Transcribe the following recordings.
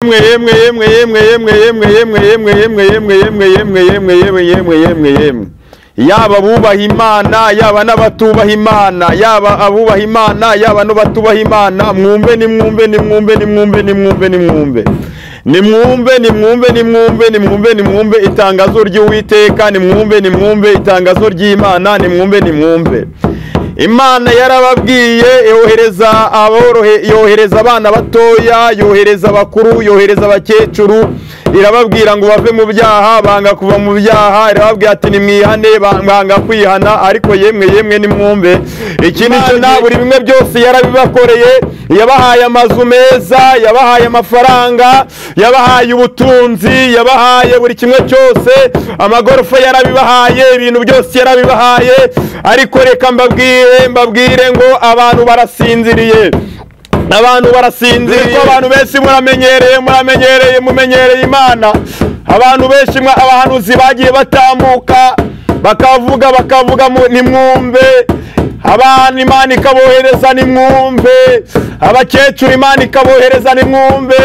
Yemwe, yemwe, yemwe, yemwe, yemwe, yemwe, yemwe, yemwe, yemwe, yemwe, yemwe, yemwe, yemwe, yemwe, yemwe, yemwe, yaba abubaha Imana, yaba n'abatubaha Imana, yaba abubaha Imana, yaba n'abatubaha Imana, mwumve, nimwumve, nimwumve, nimwumve, nimwumve, nimwumve, nimwumve, nimwumve, nimwumve, nimwumve, nimwumve itangazo ry'Uwiteka, nimwumve, nimwumve itangazo ry'Imana, nimwumve, nimwumve. Imana yarababwiye, yohereza aborohe, yohereza abana batoya, yohereza abakuru, yohereza abakecuru, irababwira ngo bave mu byaha, banga kuva mu byaha, irababwira ati nimwihane, banga kwihana. Ariko yemwe, yemwe, nimwumve, iki nicyo na buri bimwe byose yarabibakoreye. Yabahaye amazu meza, yabahaye amafaranga, yabahaye ubutunzi, yabahaye buri kimwe cyose, amagorofa yarabibahaye, ibintu byose yarabibahaye. Ariko reka mbabwire, mbabwire ngo abantu barasinziriye, abantu barasinziriye. Abantu benshi muramenyereye, muramenyereye, mumenyereye Imana. Abantu benshi, abahanuzi bagiye batambuka bakavuga, bakavuga, nimwumve. Abana Imana ikabohereza, nimwumve. Abakecuru Imana ikabohereza, nimwumve.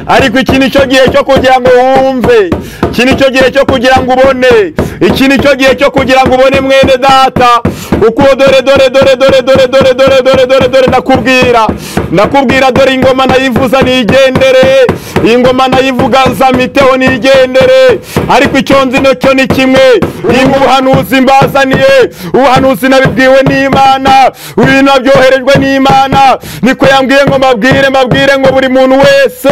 Ariko iki ni cyo gihe cyo kugira ngo wumve, iki ni cyo gihe cyo kugira ngo ubone, iki ni cyo gihe cyo kugira ngo ubone, mwene data. Kuko dore, dore, dore, dore, dore, dore, dore, dore, dore, dore, ndakubwira, ndakubwira, dore ingoma nayivuza nigendere, ingoma nayivuga nzamiteho nigendere. Ariko icyo nzi nacyo ni kimwe, ni ubuhanuzi mbazaniye, ubuhanuzi nabibwiwe n'Imana, ibintu nabyoherejwe n'Imana. Niko yambwiye ngo mbabwire, mbabwire ngo buri muntu wese,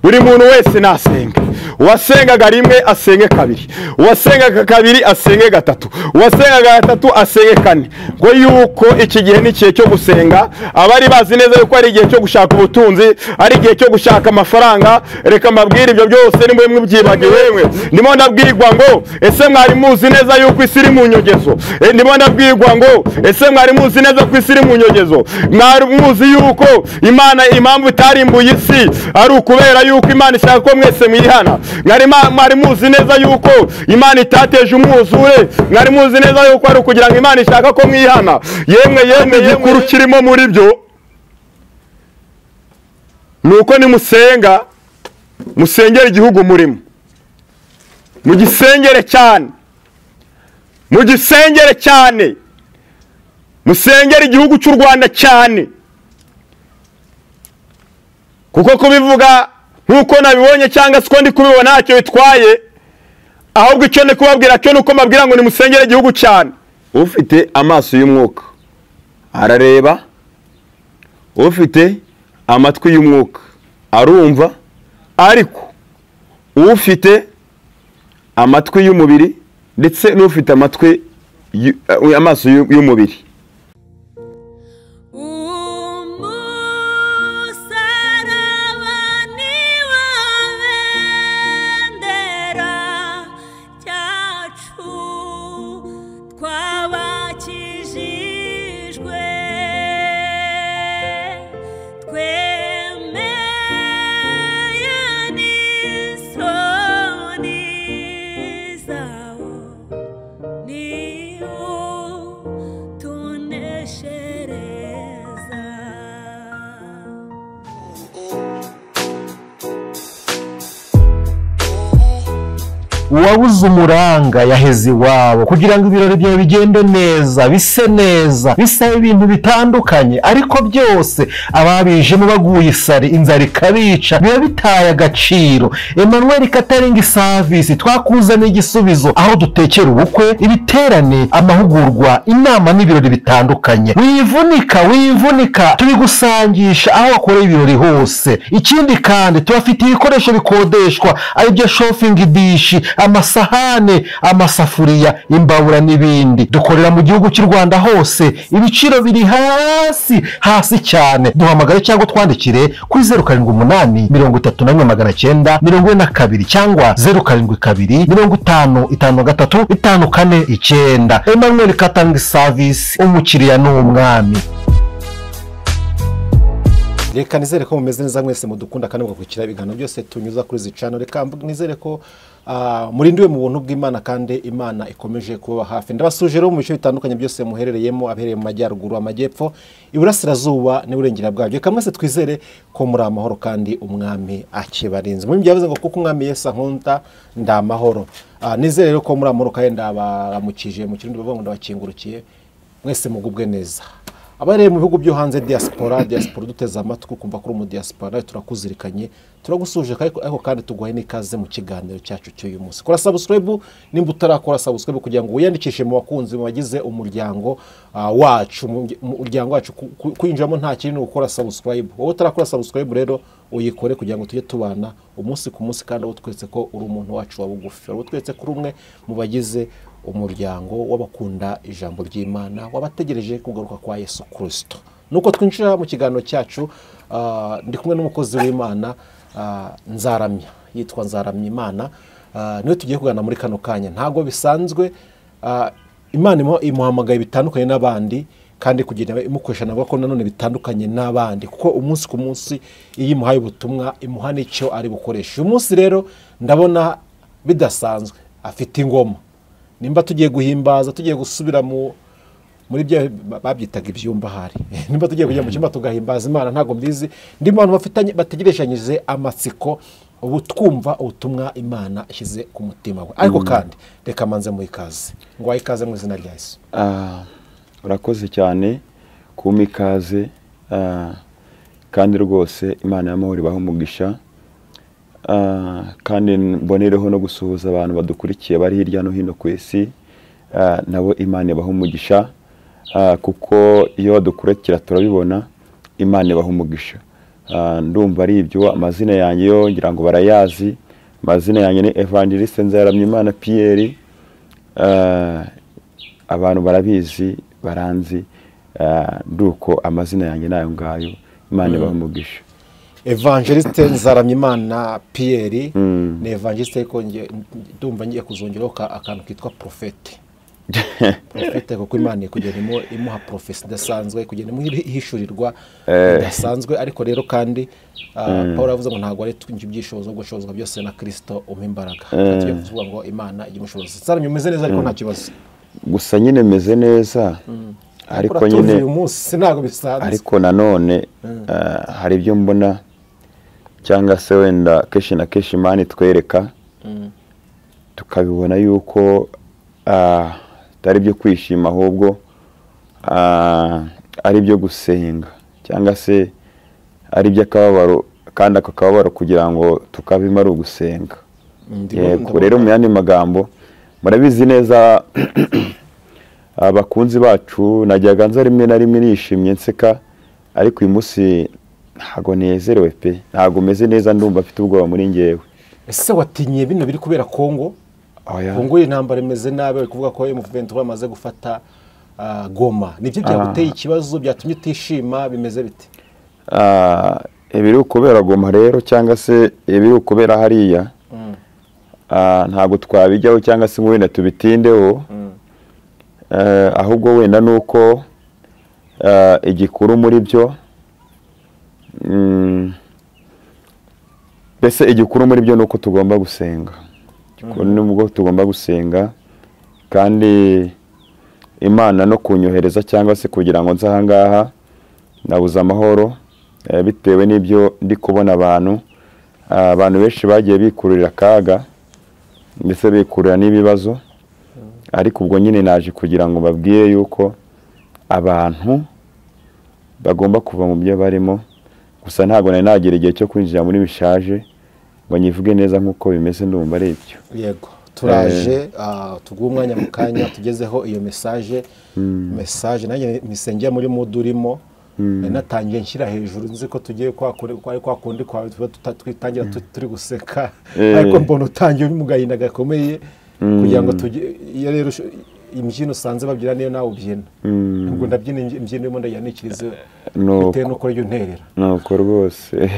buri muntu wese nasenga. Uwasengaga rimwe asenge kabiri, uwasengaga kabiri asenge gatatu, uwasengaga gatatu asenge kane. Ngo yuko iki gihe ni igihe cyo gusenga. Abari bazi neza yuko ari igihe cyo gushaka ubutunzi, ari igihe cyo gushaka amafaranga, reka mbabwire, ibyo byose nimwe mwibyibagiwe. Ndimo ndabwirwa ngo ese mwari muzi neza yuko isi iri mu nyogezo? Ndimo ndabwirwa ngo ese mwari muzi neza ko isi iri mu nyogezo? Mwari muzi yuko Imana impamvu itarimbuye isi ari ukubera yuko Imana ishaka ko mwese mwihana? Mwari muzi neza yuko Imana itateje umwuzure? Mwari muzi neza yuko ari ukugira ngo Imana ishaka ko mwihana? Yemwe, yemwe, igikuru kirimo muri byo nuko nimusenga, musengere igihugu murimo, mugisengere cyane, mugisengere cyane, musengere igihugu cy'u Rwanda cyane. Kuko kubivuga nkuko nabibonye cyangwa se ndi kubibona ntacyo bitwaye, ahubwo icyo ndi kubabwira cyo nuko mbabwira ngo nimusengere igihugu cyane. Ufite amaso y'umwuka arareba, ufite amatwi y'umwuka arumva, ariko ufite amatwi y'umubiri ndetse n'ufite amatwi, amaso y'umubiri. Uwabuze umuranga yaheze iwabo. Kugira ngo ibirori byawe bigende neza, bise neza, bisaba ibintu bitandukanye, ariko byose ababijemo baguye isari, inzara ikabica, biba bitaye agaciro. Emmanuel Catering Service twakuzaniye igisubizo, aho dutekera ubukwe, ibiterane, amahugurwa, inama n'ibirori bitandukanye. Wivunika, wivunika, tubigusangisha aho wakoreye ibirori hose. Ikindi kandi tubafitiye ibikoresho bikodeshwa, aribyo chafing dish, amasahane, amasafuriya, imbabura n'ibindi. Dukorera mu gihugu cy'u Rwanda hose, ibiciro biri hasi hasi cyane. Duhamagare cyangwa twandikire kuri 07831942 cyangwa 0725535459. Emmanuel Catering Service, umukiriya ni umwami. Reka nizere ko mumeze neza mwese mudukunda kandi mugakurikira ibiganiro byose tunyuza kuri izi channel. Reka nizere ko murindiwe mu buntu bw'Imana kandi Imana ikomeje kuba hafi. Ndabasuje rero mu bice bitandukanye byose muherereyemo, abereye mu majyaruguru, amajyepfo, iburasirazuba n'iburengera bwabyo. Reka mwese twizere ko muri amahoro kandi umwami akibarinze. Muri byavuze ngo kuko umwami Yesu ankunda ndamahoro. Nizere rero ko muri amahoro kandi ndabaramukije mu kirundi bavuga ngo ndabakingurukiye, mwese mugubwe neza. Abareye mu bihugu byo hanze diaspora duteze amatwi kumva kuri mu diaspora turakuzirikanye, turagusuje ariko kandi tuguhaye n'ikaze mu kiganiro cyacu cy'uyu munsi. Kora subscribe nimba utarakora subscribe kugira ngo wiyandikishe mu bakunzi mu bagize umuryango wacu, umuryango wacu kwinjiramo nta kintu gukora subscribe. Wowe utarakora subscribe rero uyikore kugira ngo tujye tubana umunsi ku munsi, kandi utwetse ko uri umuntu wacu wa bugufi, utwetse kuri umwe mu bagize umuryango w'abakunda ijambo ry'Imana, wabategereje kugaruka kwa Yesu Kristo. Nuko twinjira mu kiganiro cyacu, ndi kumwe n'umukozi w'Imana Nzaramya, yitwa Nzaramya Imana, niwe tugiye kugana muri kano kanya. Ntago bisanzwe, Imana imuhamagaye bitandukanye n'abandi, kandi kugira imukoresha navuga ko nanone bitandukanye n'abandi, kuko umunsi ku munsi iyo imuhaye ubutumwa imuha n'icyo ari bukoresha. Uyu munsi rero ndabona bidasanzwe, afite ingoma. Nimba tugiye guhimbaza, tugiye gusubira muri bya babyitaga ibyumba hari, nimba tugiye kujya mu cyumba tugahimbaza Imana ntago mbizi. Ndi mu bantu bafitanye bategereshanyije amatsiko ubu twumva ubutumwa Imana ishyize ku mutima we. Ariko kandi reka manze mu ikaze, ngo ikaze mu izina rya Yesu. Urakoze cyane kumpa ikaze, kandi rwose Imana y'amahoro ibahe umugisha. Kandi mbonereho no gusuhuza abantu badukurikiye bari hirya no hino ku isi, nabo Imana ibaha umugisha, kuko iyo badukurikira turabibona, Imana ibaha umugisha. Ndumva ari ibyo. Amazina yanjye yo ngira ngo barayazi, amazina yanjye ni Evangeliste Nzaramyimana Pierre. Abantu barabizi, baranzi, nduko amazina yanjye nayo ngayo. Imana ibaha umugisha. Evangeliste Nzaramyimana Pierre ni evangeliste, ariko ndumva ngiye kuzongeraho akantu kitwa prophète. Prophète kuko Imana kugenda imuha prophecy idasanzwe, kugenda imuha ihishurirwa idasanzwe. Ariko rero kandi Paul avuze ngo ntago ari ibyishobozo gushobozwa byose na Kristo umpa imbaraga. Tugiye kuvuga ngo Imana igimushoboza. Nzaramya umeze neza ariko nta kibazo. Gusa nyine meze neza. Ariko nyine uyu munsi ntago bisanzwe. Ariko nanone hari ibyo mbona cyangwa se wenda keshi na keshi Imana itwereka, tukabibona yuko atari byo kwishima ahubwo ari byo gusenga, cyangwa se ari by'akababaro, kandi ako kababaro kugira ngo tukabima ari ugusenga. Yego rero mu yandi magambo murabizi neza abakunzi bacu, najyaga nza rimwe na rimwe nishimye nseka, ariko uyu munsi ntago nezerewe pe, ntago meze neza, ndumva afite ubwoba muri ngewe. Ese watinye bino biri kubera Kongo? Kongo intambara imeze nabi, bari kuvuga ko M23 bamaze gufata Goma. Nibyo byaguteye ikibazo byatumye utishima, bimeze bite? Ibiri kubera Goma rero cyangwa se ibiri kubera hariya, ntago twabijyaho cyangwa se ngo wenda tubitindeho. Ahubwo wenda nuko igikuru muri byo, mbese igikuru muri byo nuko tugomba gusenga. Nubwo tugomba gusenga, kandi Imana no kunyohereza cyangwa se kugira ngo nze aha ngaha nabuze amahoro, bitewe n'ibyo ndi kubona. Abantu benshi bagiye bikururira akaga, ndetse bikurura n'ibibazo. Ariko ubwo nyine naje kugira ngo babwire yuko abantu bagomba kuva mu byo barimo. Gusa ntago nari nagera igihe cyo kwinjira muri bishaje ngo nyivuge neza nkuko bimeze, ndumva ari ibyo. Yego turaje tuguhe umwanya mu kanya tugezeho iyo message. Message nanjye misengera muri mudurimo natangiye nshyira hejuru, nzi ko tugiye kwa kundi kwawe twitangira turi guseka, ariko mbona utangiye uri mu gahinda gakomeye, kugira ngo iyo rero imbyino usanze babyina niyo nawe ubyina. Ubwo ndabyina imbyino irimo ndayanikiriza bitewe n'uko iyo nterera. Nuko rwose.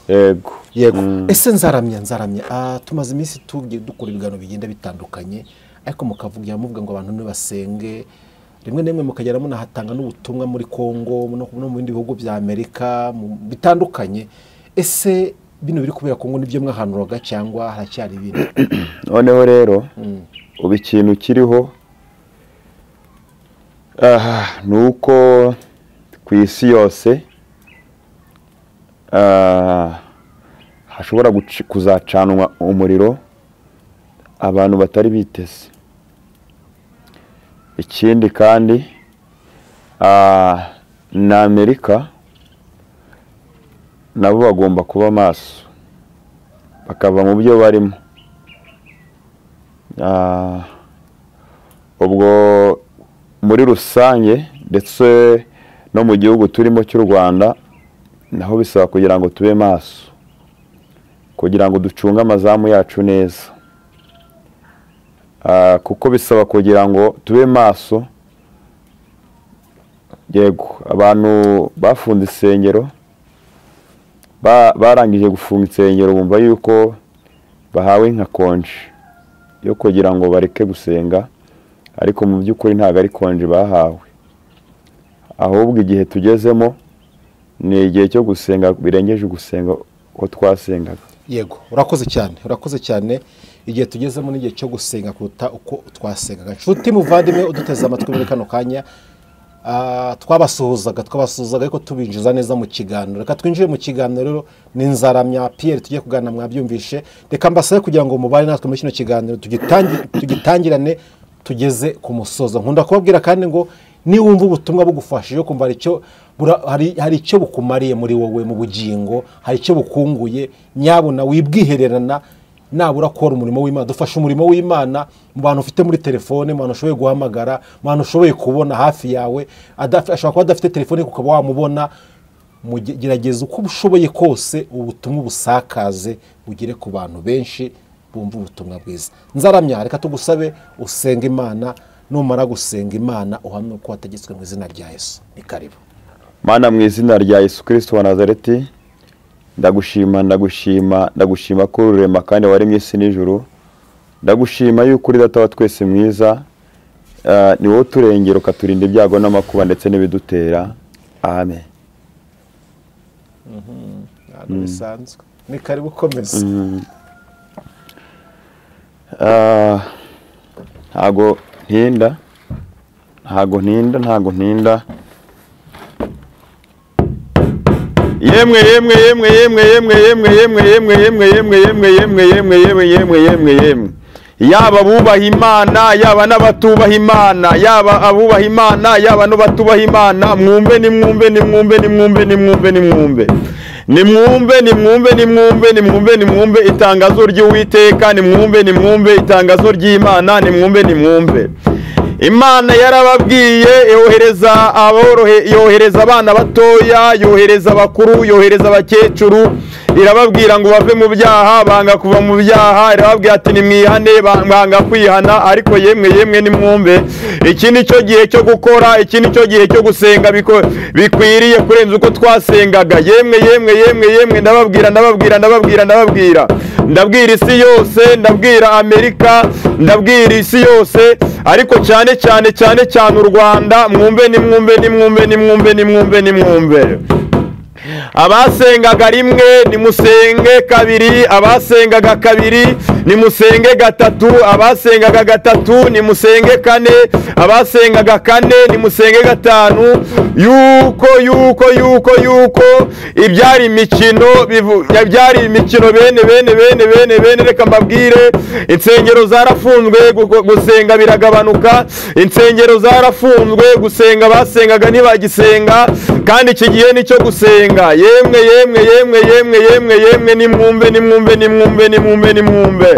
Yego. Yego. Ese Nzaramya tumaze iminsi tugiye dukora ibiganiro bigenda bitandukanye, ariko mukavugira muvuga ngo abantu nibasenge, Rimwe na rimwe mukagera munahatanga n'ubutumwa muri Kongo no mu bindi bihugu bya Amerika bitandukanye. Ese bino biri kubera Kongo nibyo mwahanuraga cyangwa haracyari ibindi? Noneho rero ubu ikintu kiriho nuko ku isi yose hashobora kuzacanwa umuriro abantu batari biteze. Ikindi kandi na Amerika nabo bagomba kuba maso bakava mu byo barimo. Ubwo muri rusange ndetse no mu gihugu turimo cy'u Rwanda naho bisaba kugira ngo tube maso, kugira ngo ducunge amazamu yacu neza, kuko bisaba kugira ngo tube maso. Yego, abantu bafunze insengero, barangije gufunga insengero bumva yuko bahawe nka konje yo kugira ngo bareke gusenga, ariko mu by'ukuri ntabwo ari konje bahawe, ahubwo igihe tugezemo ni igihe cyo gusenga birengeje gusenga uko twasengaga. Yego, urakoze cyane, urakoze cyane. Igihe tugezemo ni igihe cyo gusenga kuruta uko twasengaga. Nshuti muvandimwe uduteze amatwi muri kano kanya, twabasuhuzaga ariko tubinjiza neza mu kiganiro. Reka twinjire mu kiganiro rero. Ni Nzaramya Pierre tugiye kuganira, mwabyumvishe. Reka mbasabe kugira ngo mubare natwe muri kino kiganiro tugitangirane tugeze ku musozo. Nkunda kubabwira kandi ngo niwumva ubutumwa bugufashije kumva hari icyo bukumariye muri wowe mu bugingo, hari icyo bukunguye, nyabuna wibwihererana, nabura kora umurimo w'Imana. Dufashe umurimo w'Imana mu bantu ufite muri telefone, mu bantu ushoboye guhamagara, mu bantu ushoboye kubona hafi yawe. Ashobora kuba adafite telefone ukaba wamubona. Gerageza uko ushoboye kose ubutumwa busakaze bugere ku bantu benshi bumva ubutumwa bwiza. Nzaramya, reka tugusabe usenge Imana. Numara gusenga Imana uhamye uko wategetswe mu izina rya Yesu. Ni karibu. Mana, mu izina rya Yesu Kristo wa Nazareti, ndagushima, ndagushima, ndagushima ko urema kandi waremye isi n'ijuru. Ndagushima yuko uri Data wa twese mwiza, ni wowe uturengera ukaturinda ibyago n'amakuba ndetse n'ibidutera. Amen. Bisanzwe. Ni karibu, komeza. Ntago ntinda, ntago ntinda, ntago ntinda. Yemwe yemwe yemwe yemwe yemwe yemwe yemwe yemwe yemwe yemwe yemwe yemwe yemwe yemwe yemwe yemwe yemwe. Yaba abubaha Imana, yaba n'abatubaha Imana, yaba abubaha Imana, yaba n'abatubaha Imana, mwumve nimwumve nimwumve nimwumve nimwumve nimwumve. Nimwumve nimwumve nimwumve nimwumve nimwumve itangazo ry'Uwiteka, nimwumve nimwumve itangazo ry'Imana, nimwumve nimwumve. Imana yarababwiye, yohereza aborohe, yohereza abana batoya, yohereza abakuru, yohereza abakecuru, irababwira ngo bave mu byaha, banga kuva mu byaha, irababwira ati nimwihane, banga kwihana. Ariko yemwe yemwe nimwumve, iki ni cyo gihe cyo gukora, iki ni cyo gihe cyo gusenga bikwiriye kurenza uko twasengaga. Yemwe yemwe yemwe yemwe, ndababwira ndababwira ndababwira ndababwira, ndabwira isi yose, ndabwira Amerika, ndabwira isi yose, ariko cyane cyane cyane cyane u Rwanda. Mwumve nimwumve nimwumve nimwumve nimwumve nimwumve. Abasengaga rimwe nimusenge kabiri, abasengaga kabiri nimusenge gatatu, abasengaga gatatu nimusenge kane, abasengaga kane nimusenge gatanu. Yuko yuko yuko yuko ibyari imikino, ibyari imikino bene bene bene bene bene. Reka mbabwire, insengero zarafunzwe, gusenga biragabanuka, insengero zarafunzwe, gusenga basengaga ntibagisenga, kandi iki gihe nicyo gusenga. Yemwe yemwe yemwe yemwe yemwe yemwe, nimwumve nimwumve nimwumve nimwumve nimwumve.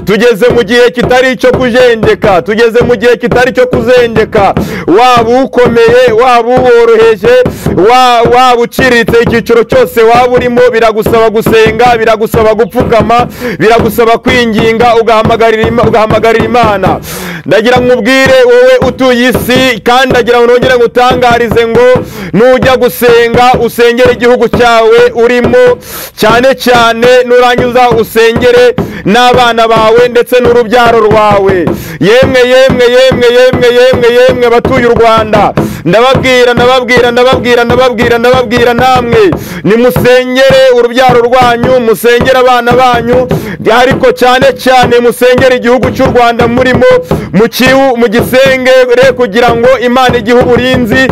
Tugeze mu gihe kitari icyo kujenjeka, tugeze mu gihe kitari cyo kuzenjeka. Waba ukomeye, waba uworoheje, waba uciriritse, icyiciro cyose waba urimo, biragusaba gusenga, biragusaba gupfukama, biragusaba kwinginga, ugahamagarira Imana. Ndagira nkubwire wowe utuye isi, kandi ndagira ngo nongere ngutangarize ngo nujya gusenga usengere igihugu cyawe urimo cyane cyane, nurangiza usengere n'abana bawe ndetse n'urubyaro rwawe. Yemwe yemwe yemwe yemwe yemwe yemwe abatuye u Rwanda, ndababwira ndababwira ndababwira ndababwira ndababwira namwe nimusengere urubyaro rwanyu, musengere abana banyu, ariko cyane cyane musengere igihugu cy'u Rwanda murimo, mu gisengere kugira ngo Imana igihe uburinzi,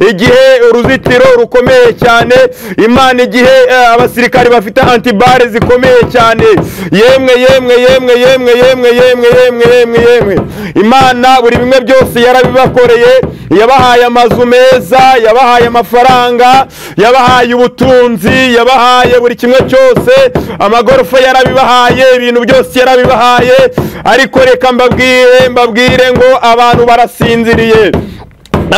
igihe uruzitiro rukomeye cyane, Imana igihe abasirikari bafite antibare zikomeye cyane. Yemwe yemwe yemwe yemwe yemwe yemwe yemwe yemwe yemwe Imana buri bimwe byose yarabibakoreye, yabahaye amazu meza, yabahaye amafaranga, yabahaye ubutunzi, yabahaye buri kimwe cyose, amagorofa yarabibahaye, ibintu byose yarabibahaye. Ariko reka mbabwire ngo abantu barasinziriye,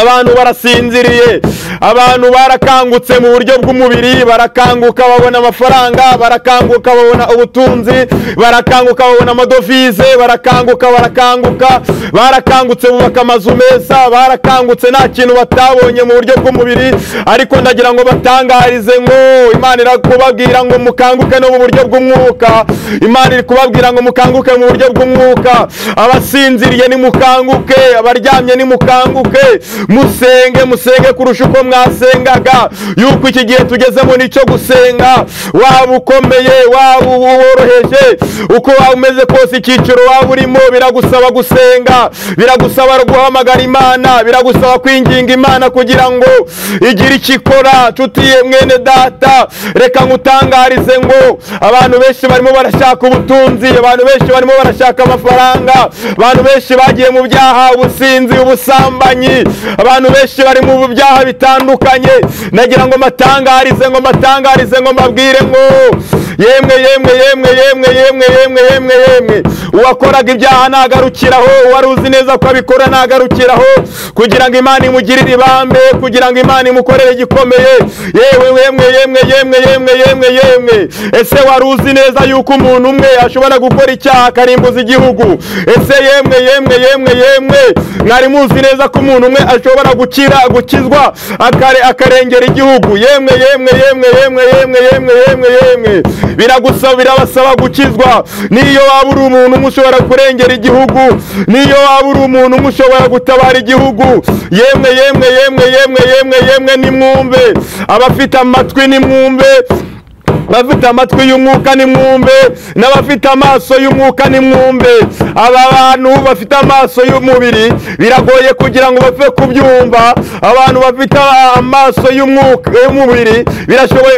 abantu barasinziriye, abantu barakangutse mu buryo bw'umubiri, barakanguka babona amafaranga, barakanguka babona ubutunzi, barakanguka babona amadovize, barakanguka barakanguka, barakangutse bubaka amazu meza, barakangutse nta kintu batabonye mu buryo bw'umubiri. Ariko ndagira ngo batangarize ngo Imana irakubabwira ngo mukanguke no mu buryo bw'umwuka. Imana iri kubabwira ngo mukanguke mu buryo bw'umwuka. Abasinziriye nimukanguke, abaryamye nimukanguke, musenge musenge kurusha uko mwasengaga, yuko iki gihe tugezemo nicyo gusenga. Waba ukomeye, waba woroheje, uko waba umeze kose, icyiciro waba urimo biragusaba gusenga, biragusaba guhamagara Imana, biragusaba kwinginga Imana kugira ngo igire icyo ikora. Nshuti mwene data, reka nkutangarize ngo abantu benshi barimo barashaka ubutunzi, abantu benshi barimo barashaka amafaranga, abantu benshi bagiye mu byaha, ubusinzi, ubusambanyi, abantu benshi bari mu byaha bitandukanye. Nagira ngo matangarize ngo matangarize ngo mbabwire ngo yemwe yemwe yemwe yemwe yemwe yemwe yemwe yemwe uwakoraga ibyaha nagarukiraho, uwari uzi neza ko abikora nagarukiraho, kugira ngo Imana imugirire ibambe, kugira ngo Imana imukorere igikomeye. Yewe yemwe yemwe yemwe yemwe yemwe yemwe, ese wari uzi neza yuko umuntu umwe ashobora gukora icyaha akarimbuza igihugu? Ese yemwe yemwe yemwe yemwe mwari muzi neza ko umuntu umwe ashobora gukira gukizwa akarengera igihugu? Yemwe yemwe yemwe yemwe yemwe yemwe yemwe yemwe biragusaba, birabasaba gukizwa. Niyo waba uri umuntu umwe ushobora kurengera igihugu, niyo waba uri umuntu umwe ushobora gutabara igihugu. Yemwe yemwe yemwe yemwe yemwe yemwe nimwumve, abafite amatwi nimwumve, abafite amatwi y'umwuka nimwumve, n'abafite amaso y'umwuka nimwumve. Aba bantu bafite amaso y'umubiri biragoye kugira ngo bapfe kubyumva, abantu bafite amaso y'umwuka y'umubiri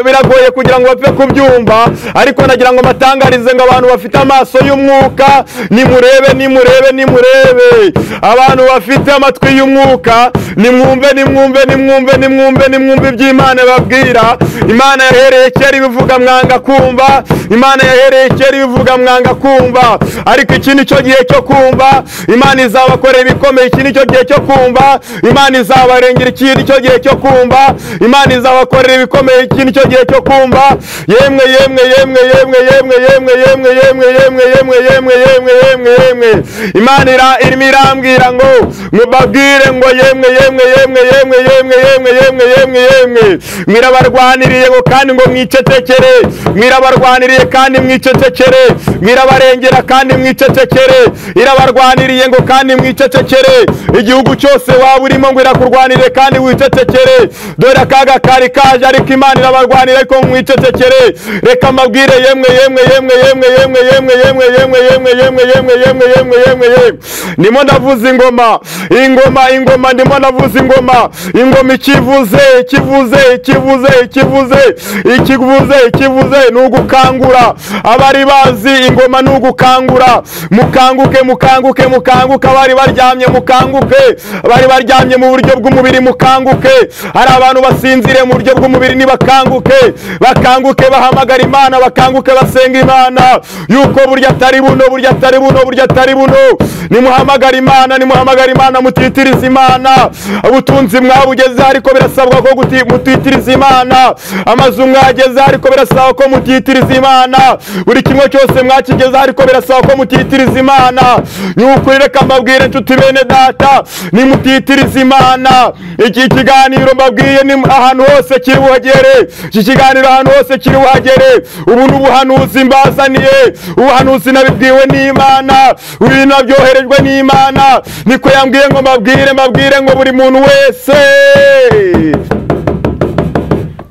biragoye kugira ngo bapfe kubyumva. Ariko nagira ngo matangarize ngo abantu bafite amaso y'umwuka nimurebe nimurebe nimurebe, abantu bafite amatwi y'umwuka nimwumve nimwumve nimwumve nimwumve nimwumve iby'Imana babwira. Imana yahereye kera ibivuga mwanga kumva, Imana yahereye kera ibivuga mwanga kumva, ariko iki nicyo gihe cyo kumva. Imana izabakorera ibikomeye, iki nicyo gihe cyo kumva. Imana izabarengera, iki nicyo gihe cyo kumva. Imana izabakorera ibikomeye, iki nicyo gihe cyo kumva. Yemwe yemwe yemwe yemwe yemwe yemwe yemwe yemwe yemwe yemwe yemwe yemwe yemwe yemwe Imana irimo irambwira ngo mubabwire ngo yemwe yemwe yemwe yemwe yemwe yemwe yemwe yemwe yemwe mwirabarwaniriye ngo kandi ngo mwicecekere, mwirabarwaniriye kandi mwicecekere, mwirabarengera kandi mwicecekere, irabarwaniriye ngo kandi mwicecekere. Igihugu cyose waba urimo ngo irakurwanire kandi wicecekere. Dore akaga kari kaje, ariko Imana irabarwanira ariko mwicecekere. Reka mbabwire yemwe yemwe yemwe yemwe yemwe yemwe yemwe yemwe yemwe yemwe yemwe yemwe yemwe yemwe yemwe ndimo ndavuza ingoma, ingoma ingoma, ndimo ndavuza ingoma, ingoma ikivuze ikivuze ikivuze ikivuze ikivuze ikivuze nugukangura abari bazi ingoma, nugukangura. Mukanguke mukanguke mukanguke, abari baryamye mukanguke, abari baryamye mu buryo bw'umubiri mukanguke. Hari abantu basinzire mu buryo bw'umubiri nibakanguke, bakanguke bahamagara Imana, bakanguke basenga Imana yuko burya atari buno, burya atari buno, burya atari buno. Nimuhamagara Imana, nimuhamagara Imana, mutitiriza Imana. Ubutunzi mwabugeze ariko birasabwa ko mutitiriza Imana. Amazu mwageze ariko birasabwa birasaba ko mutitiriza Imana. Buri kimwe cyose mwakigezeho ariko birasaba ko mutitiriza Imana. Ni ukuri reka mbabwire nshuti bene data, nimutitiriza Imana. Iki kiganiro mbabwiye ni ahantu hose kiri buhagere, iki kiganiro ahantu hose kiri buhagere. Ubu ni ubuhanuzi mbazaniye, ubuhanuzi nabibwiwe n'Imana, ubu nabyoherejwe n'Imana. Niko yambwiye ngo mbabwire ngo buri muntu wese,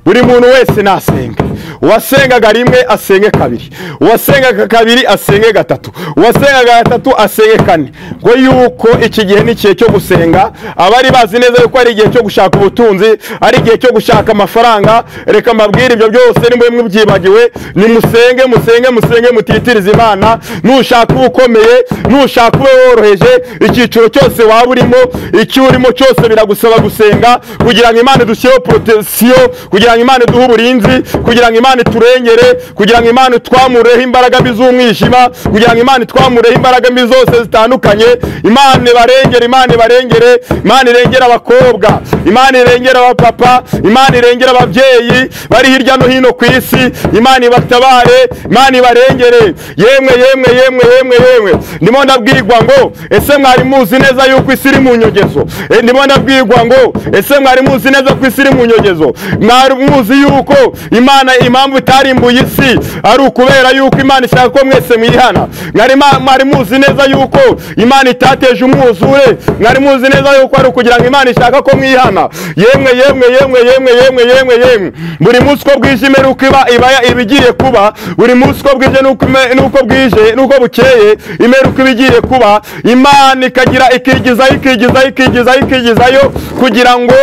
buri muntu wese nasenga. Uwasengaga rimwe asenge kabiri, uwasengaga kabiri asenge gatatu, uwasengaga gatatu asenge kane. Ngo yuko iki gihe ni igihe cyo gusenga. Abari bazi neza yuko ari igihe cyo gushaka ubutunzi, ari igihe cyo gushaka amafaranga, reka mbabwire ibyo byose nimwe mwibyibagiwe. Nimusenge, musenge, musenge, mutitirize Imana. Nushaka ukomeye, nushaka ube woroheje, icyiciro cyose waba urimo, icyo urimo cyose biragusaba gusenga kugira ngo Imana idushyireho protection, kugira ngo Imana iduhe uburinzi, kugira ngo Imana iturengere, kugira ngo Imana itwamureho imbaraga mbi z'umwijima, kugira ngo Imana itwamureho imbaraga mbi zose zitandukanye. Imana ibarengere, Imana ibarengere, Imana irengere abakobwa, Imana irengere abapapa, Imana irengere ababyeyi bari hirya no hino ku isi. Imana ibatabare, Imana ibarengere. Yemwe yemwe yemwe yemwe yemwe, ndimo ndabwirwa ngo ese mwari muzi neza yuko isi iri mu nyogezo? Ndimo ndabwirwa ngo ese mwari muzi neza ko isi iri mu nyogezo? Mwari muzi yuko Imana impamvu itarimbuye isi ari ukubera yuko Imana ishaka ko mwese mwihana? Mwari muzi neza yuko Imana itateje umwuzure? Mwari muzi neza yuko ari ukugira ngo Imana ishaka ko mwihana? Yemwe yemwe yemwe yemwe yemwe yemwe yemwe, buri munsi ko bwije imperuka iba ibigiye kuba, buri munsi ko bwije nuko bwije nuko bukeye imperuka ibigiye kuba. Imana ikagira ikigizayo ikigizayo ikigizayo ikigizayo kugira ngo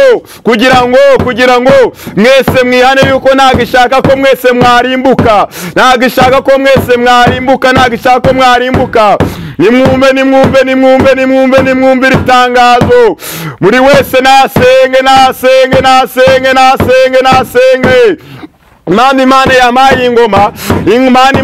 kugira ngo kugira ngo mwese mwihane, yuko ntabwo ishaka ko mwese mwarimbuka, ntabwo ishaka ko mwese mwarimbuka, ntabwo ishaka ko mwarimbuka. Nimwumve, nimwumve, nimwumve, nimwumve, nimwumve iri tangazo. Buri wese nasenge, nasenge, nasenge, nasenge, nasenge. Imana Imana yampaye ingoma, Imana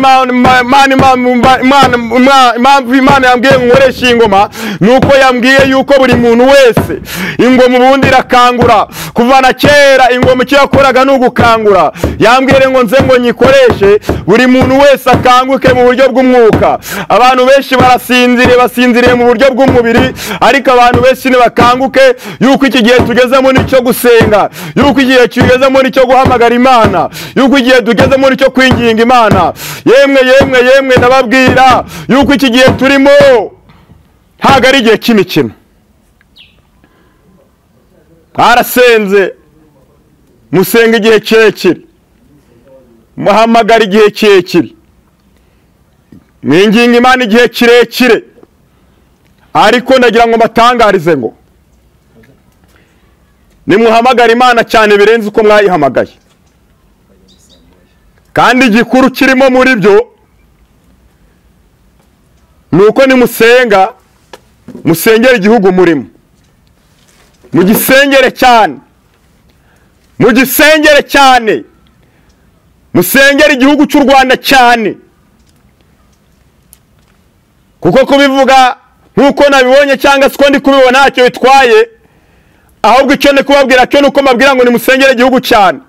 Imana Imana yambwiye nkoresha ingoma, nuko yambwiye yuko buri muntu wese ingoma ubundi irakangura. Kuva na kera ingoma icyo yakoraga ni ugukangura. Yambwiye ngo nze ngo nyikoreshe, buri muntu wese akanguke mu buryo bw'umwuka. Abantu benshi barasinziriye, basinziriye mu buryo bw'umubiri, ariko abantu benshi nibakanguke yuko iki gihe tugezemo nicyo gusenga, yuko igihe tugezemo nicyo guhamagara Imana, yuko igihe tugezemo nicyo kwinginga Imana. Yemwe yemwe yemwe, ndababwira yuko iki gihe turimo ntabwo ari igihe cy'imikino. Mwarasenze, musenga igihe kirekire, muhamagara igihe kirekire, mwinginga Imana igihe kirekire, ariko ndagira ngo mbatangarize ngo nimuhamagara Imana cyane birenze uko mwayihamagaye. Kandi igikuru kirimo muri byo nuko nimusenga, musengera igihugu murimo, mugisengere cyane, mugisengere cyane, musengere igihugu cy'u Rwanda cyane. Kuko kubivuga nkuko nabibonye cyangwa se ko ndi kubibona ntacyo bitwaye, ahubwo icyo ndi kubabwira cyo nuko mbabwira ngo nimusengere igihugu cyane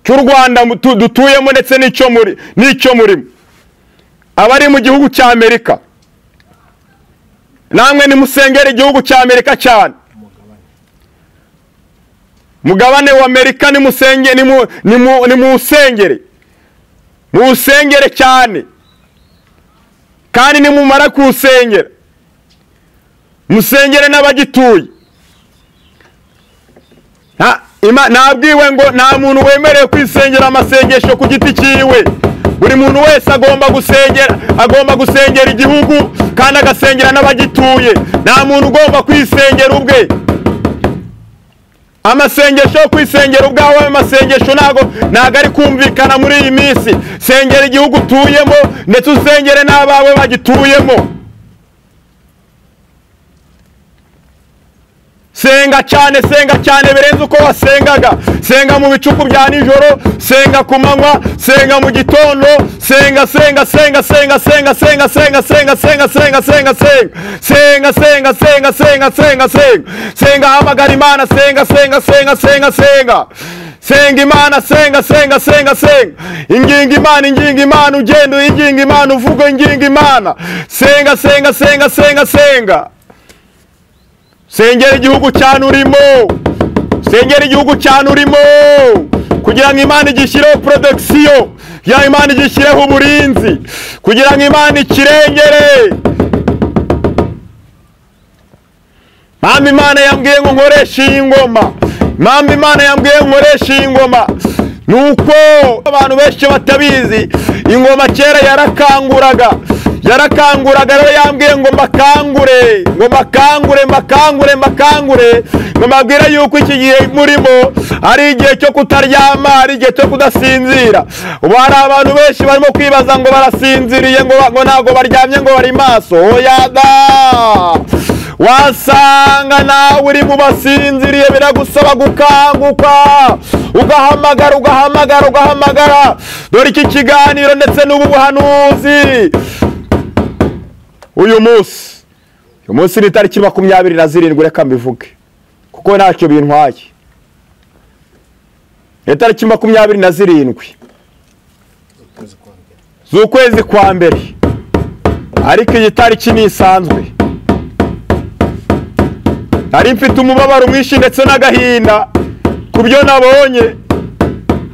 cy'u Rwanda dutuyemo ndetse n'icyo muri n'icyo murimo. Abari mu gihugu cya Amerika, namwe nimusengere igihugu cya Amerika cyane. Mugabane wa Amerika nimusenge, nimusengere, musengere cyane. Kandi nimumara kusengera, musengere n'abagituye. Nabwiwe ngo nta muntu wemerewe kwisengera amasengesho ku giti cyiwe. Buri muntu wese agomba gusengera, agomba gusengera igihugu kandi agasengera n'abagituye. Nta muntu ugomba kwisengera ubwe. Amasengesho yo kwisengera ubwawe, amasengesho ntago ari kumvikana muri iyi minsi. Sengera igihugu utuyemo ndetse usengere n'abawe bagituyemo. Senga cyane, senga cyane birenze uko wasengaga. Senga mu bicuku bya nijoro, senga ku manywa, senga mu gitondo, senga senga senga senga senga senga senga senga senga senga senga senga senga senga senga senga senga senga senga, hamagara Imana, senga senga senga senga senga Senga Imana, senga senga senga senga. Inginga Imana, inginga Imana, ugenda inginga Imana, uvuga inginga Imana. Senga senga senga senga senga. Sengera igihugu cyane urimo. Sengera igihugu cyane urimo kugira ngo Imana igishyireho protection, ya Imana igishyireho uburinzi, kugira ngo Imana ikirengere. Mama Imana yambwiye ngo nkoreshe iyi ngoma. Mama Imana yambwiye ngo nkoreshe iyi ngoma. Nuko abantu benshi batabizi, ingoma kera yarakanguraga. Yarakanguraga rero yambwiye ngo mbakangure, ngo mbakangure, mbakangure, mbakangure, ngo mbabwire yuko iki gihe murimo ari igihe cyo kutaryama, ari igihe cyo kudasinzira. Ubu hari abantu benshi barimo kwibaza ngo barasinziriye, ngo ntabwo baryamye, ngo bari maso. Oya da! Wasanga nawe uri mu basinziriye, biragusaba gukanguka, ugahamagara, ugahamagara, ugahamagara. Dore iki kiganiro ndetse n'ubu buhanuzi uyu munsi ni tariki 27, reka mbivuge kuko ntacyo bintwaye. Ni tariki 27 z'ukwezi kwa mbere, ariko iyi tariki ni isanzwe. Nari mfite umubabaro mwinshi ndetse n'agahinda ku byo nabonye,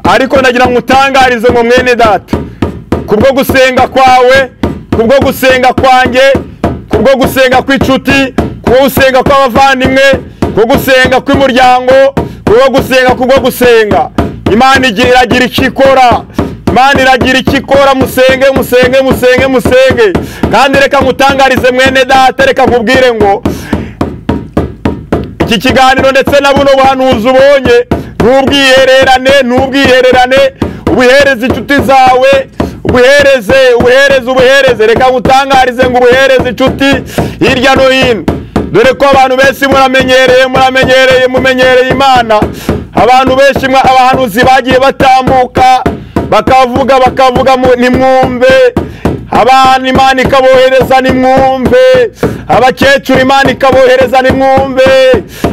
ariko nagira ngo utangarize ngo mwene data, kubwo gusenga kwawe, kubwo gusenga kwanjye, kubwo gusenga kw'inshuti, kubwo gusenga kw'abavandimwe, kubwo gusenga kw'umuryango, kubwo gusenga, kubwo gusenga, Imana iragira icyo ikora. Imana iragira icyo ikora. Musenge, musenge, musenge, musenge. Kandi reka ngutangarize mwene data, reka nkubwire ngo iki kiganiro ndetse na buno buhanuzi ubonye, ntubwihererane, ntubwihererane, ubuhereze inshuti zawe, ubuhereze, ubuhereze, ubuhereze. Reka ngutangarize ngo ubuhereze inshuti hirya no hino. Dore ko abantu benshi muramenyereye, muramenyereye, mumenyereye Imana. Abantu benshi abahanuzi bagiye batambuka bakavuga, bakavuga nimwumve. Abana Imana ikabohereza nimwumve, abakecuru Imana ikabohereza nimwumve.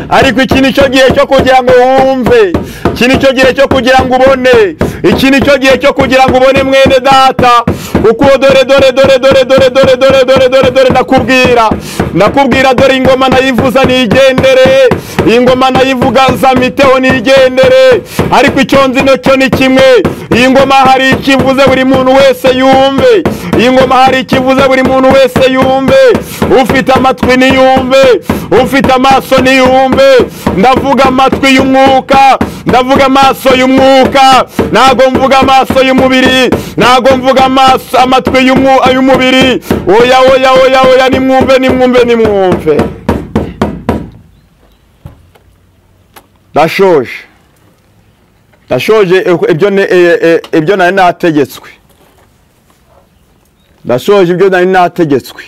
Ariko iki nicyo gihe cyo kugira ngo wumve, iki nicyo gihe cyo kugira ngo ubone, iki nicyo gihe cyo kugira ngo ubone mwene data. Kuko dore dore dore dore dore dore dore dore dore dore ndakubwira, ndakubwira dore ingoma nayivuza nigendere, ingoma nayivuga nzamiteho nigendere. Ariko icyo nzi nacyo ni kimwe, iyi ngoma hari ikivuze buri muntu wese yumve, iyi ngoma hari ikivuze buri muntu wese yumve. Ufite amatwi niyumve, ufite amaso niyumve. Ndavuga amatwi y'umwuka, ndavuga amaso y'umwuka, ntago mvuga amaso y'umubiri, ntago mvuga amaso amatwi y'umubiri. Oya oya oya oya, nimwumve, nimwumve, nimwumve. Ndashoje, ndashoje ibyo nari nategetswe. Ndashoje ibyo nari nategetswe.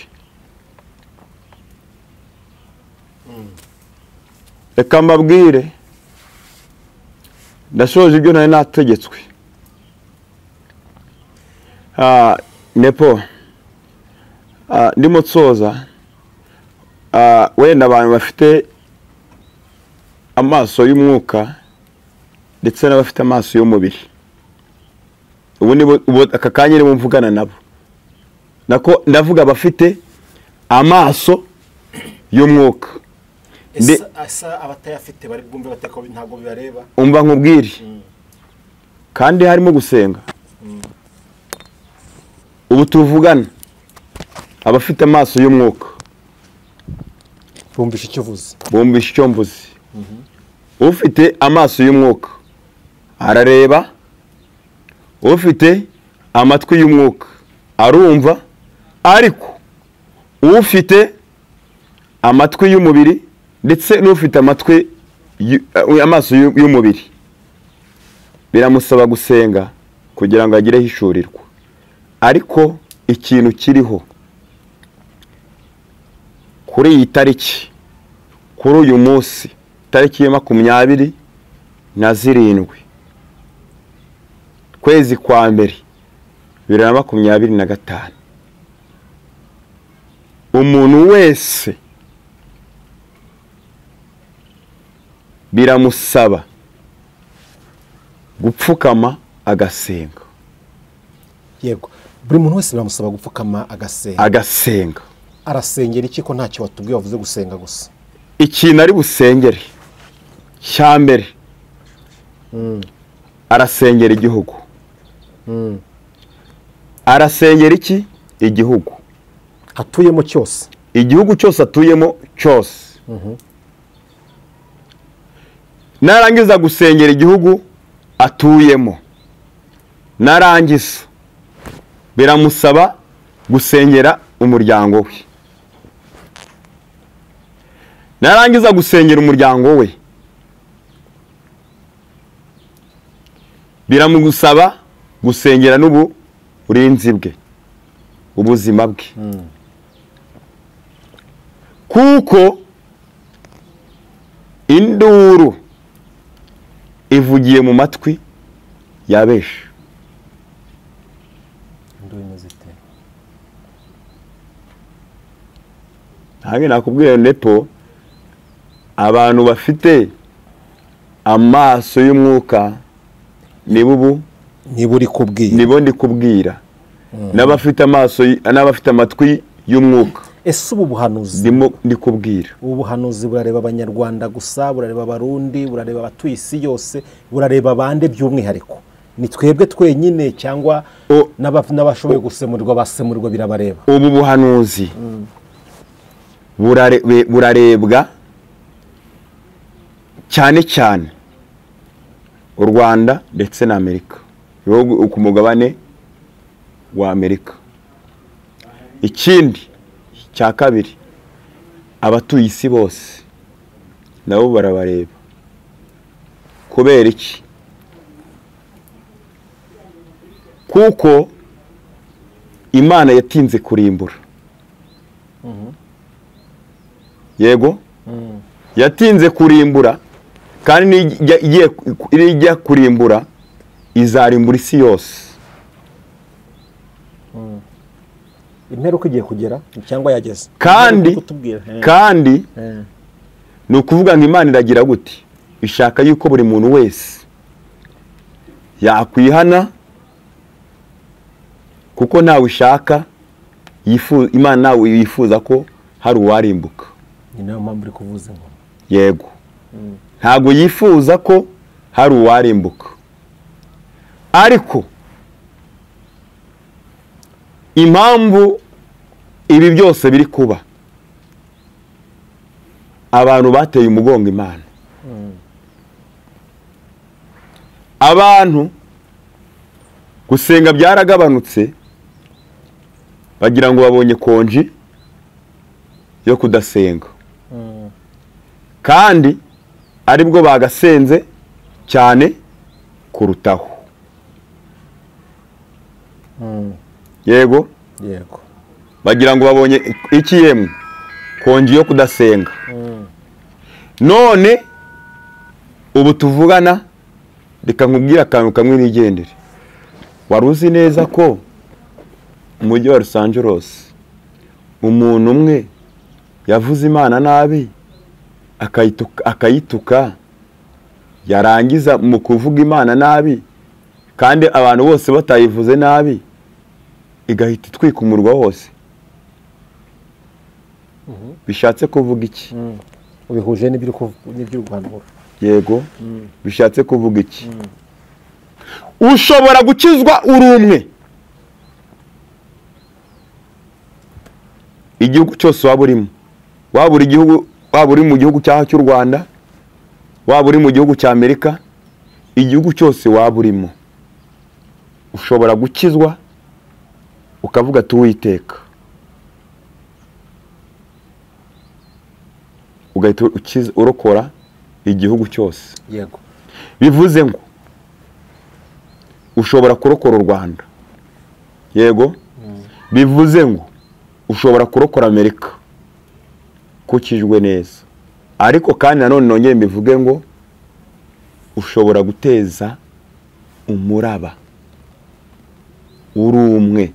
Reka mbabwire, ndashoje ibyo nari nategetswe. Nepo ndimo nsoza, wenda abantu bafite amaso y'umwuka ndetse n'abafite amaso y'umubiri, ubu ni aka kanya ndimo mvugana nabo, nako ndavuga abafite amaso y'umwuka. Asa abatayafite bari bwumve bateko ntago bibareba. Umva nkubwire, kandi harimo gusenga. Ubu tuvugana abafite amaso y'umwuka bumvisha icyo uvuze, bumvisha icyo mvuze. Ufite amaso y'umwuka arareba, ufite amatwi y'umwuka arumva, ariko ufite amatwi y'umubiri ndetse n'ufite amatwi amaso y'umubiri biramusaba gusenga kugira ngo agire hishurirwa. Ariko ikintu kiriho kuri iyi tariki, kuri uyu munsi, tariki ya 27 kwezi kwa mbere 2025, umuntu wese biramusaba Gupfukama agasenga. Yego, buri muntu wese biramusaba gupfukama agasenga. Agasenga. Arasengera iki ko ntacyo watubwiye wavuze gusenga gusa? Ikintu ari busengere cya mbere, arasengera igihugu. Arasengera iki? Igihugu atuyemo cyose. Igihugu cyose atuyemo cyose. Narangiza gusengera igihugu atuyemo, narangiza biramusaba gusengera umuryango we. Narangiza gusengera umuryango we, biramusaba gusengera n'uburinzi bwe, ubuzima bwe. Kuko induru ivugiye mu matwi ya benshi. Ntabwo nakubwiye nepo abantu bafite amaso y'umwuka nibo ubu nibo uri kubwira, nibo ndi kubwira, n'abafite amaso, n'abafite amatwi y'umwuka. Ese ubu buhanuzi ndi kubwira, ubu buhanuzi burareba abanyarwanda gusa, burareba abarundi, burareba abatuye isi yose, burareba bande by'umwihariko? Ni twebwe twenyine cyangwa n'abashoboye gusemurirwa basemurirwa birabareba? Ubu buhanuzi burarebwa cyane cyane u Rwanda ndetse na Amerika, ku mugabane wa Amerika. Ikindi cya kabiri, abatuye isi bose nabo barabareba. Kubera iki? Kuko Imana yatinze kurimbura. Yego, yatinze kurimbura, kandi nijya kurimbura izarimbura isi yose. Imperuka igiye kugera cyangwa yageze. Kandi ni ukuvuga ngo Imana iragira gute? Ishaka yuko buri muntu wese yakwihana, kuko ntawe ishaka, Imana nawe yifuza ko hari uwarimbuka. Ni nayo mpamvu uri kuvuza ingoma. Yego, ntabwo yifuza ko hari uwarimbuka, ariko impamvu ibi byose biri kuba, abantu bateye umugongo Imana. Abantu gusenga byaragabanutse, bagira ngo babonye konji yo kudasenga, kandi aribwo bagasenze cyane kurutaho. Yego, yego, bagira ngo babonye iki yemwe konji yo kudasenga. None ubu tuvugana, reka nkubwire akantu kamwe nigendere. Wari uzi neza ko umujyi wa Los Angeles umuntu umwe yavuze Imana nabi akayituka, yarangiza mu kuvuga Imana nabi kandi abantu bose batayivuze nabi, igahita itwika umurwa wose? Bishatse kuvuga iki? Ubihuje n'ibyo guhanura. Yego, bishatse kuvuga iki? Ushobora gukizwa uri umwe, igihugu cyose waba urimo, waba uri igihugu, waba uri mu gihugu cyaha cy'u Rwanda, waba uri mu gihugu cya Amerika, igihugu cyose waba urimo ushobora gukizwa ukavuga ati Uwiteka, ugahita urokora igihugu cyose. Yego, bivuze ngo ushobora kurokora u Rwanda. Yego, bivuze ngo ushobora kurokora Amerika kukijwe neza. Ariko kandi nanone nongeye mbivuge ngo ushobora guteza umuraba uri umwe,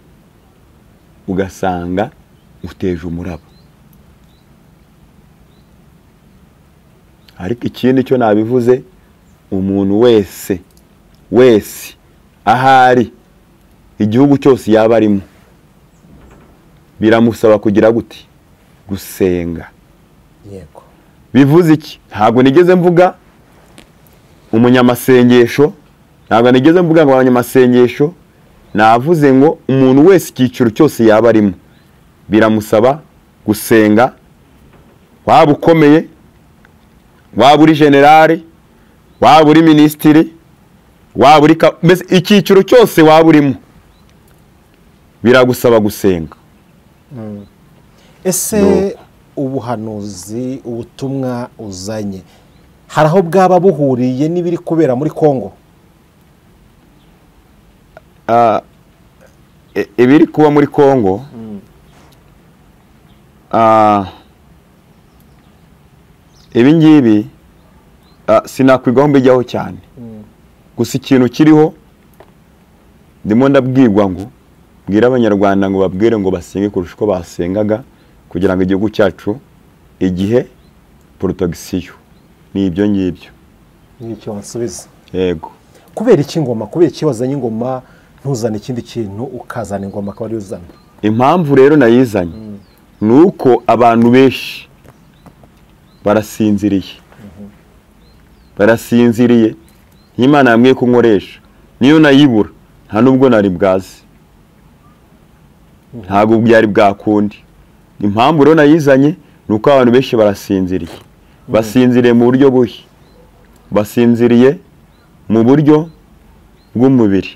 ugasanga uteje umuraba. Ariko ikindi cyo nabivuze, umuntu wese wese ahari igihugu cyose yaba arimo biramusaba kugira gute? Gusenga. Yego. Bivuze iki? Ntabwo nigeze mvuga umunyamasengesho, ntabwo nigeze mvuga ngo abanyamasengesho, navuze ngo umuntu wese icyiciro cyose yaba arimo biramusaba gusenga. Waba ukomeye, waba uri generale, waba uri minisitiri, waba uri mbese icyiciro cyose waba urimo biragusaba gusenga. Ese ubuhanuzi, ubutumwa uzanye, hari aho bwaba buhuriye n'ibiri kubera muri Kongo? Ibiri kuba muri Kongo, ibi ngibi sinakwigaho mbijyaho cyane. Gusa ikintu kiriho ndimo ndabwirwa ngo mbwira abanyarwanda ngo babwire ngo basenge kurusha uko basengaga kugira ngo igihugu cyacu igihe porotagisiyo. Ni ibyo ngibyo. Nicyo wansubiza. Yego. Kubera iki ingoma? Kubera iki wazanye ingoma ntuzane ikindi kintu ukazana ingoma akaba ari uzana? Impamvu rero nayizanye ni uko abantu benshi barasinziriye. Barasinziriye. Imana yambwiye ko nkoresha, niyo nayibura nta nubwo nari bwazi, ntabwo byari bwakundi. Impamvu rero nayizanye ni uko abantu benshi barasinziriye. Basinziriye mu buryo buhi, basinziriye mu buryo bw'umubiri.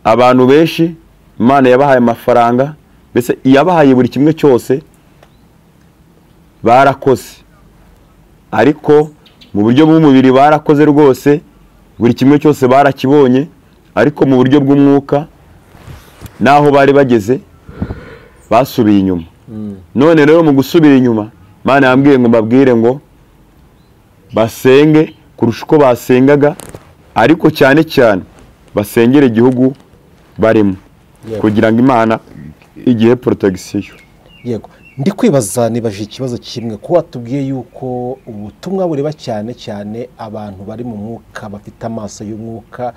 Abantu benshi Imana yabahaye amafaranga, mbese yabahaye buri kimwe cyose, barakoze, ariko mu buryo bw'umubiri barakoze rwose, buri kimwe cyose barakibonye, ariko mu buryo bw'umwuka naho bari bageze basubiye inyuma. None rero mu gusubira inyuma, Imana yambwiye ngo mbabwire ngo basenge kurusha uko basengaga, ariko cyane cyane basengere igihugu barimo kugira ngo Imana igihe porotagisiyo. Yego. Ndi kwibaza nibaje ikibazo kimwe, ko watubwiye yuko ubutumwa bureba cyane cyane abantu bari mu mwuka, bafite amaso y'umwuka,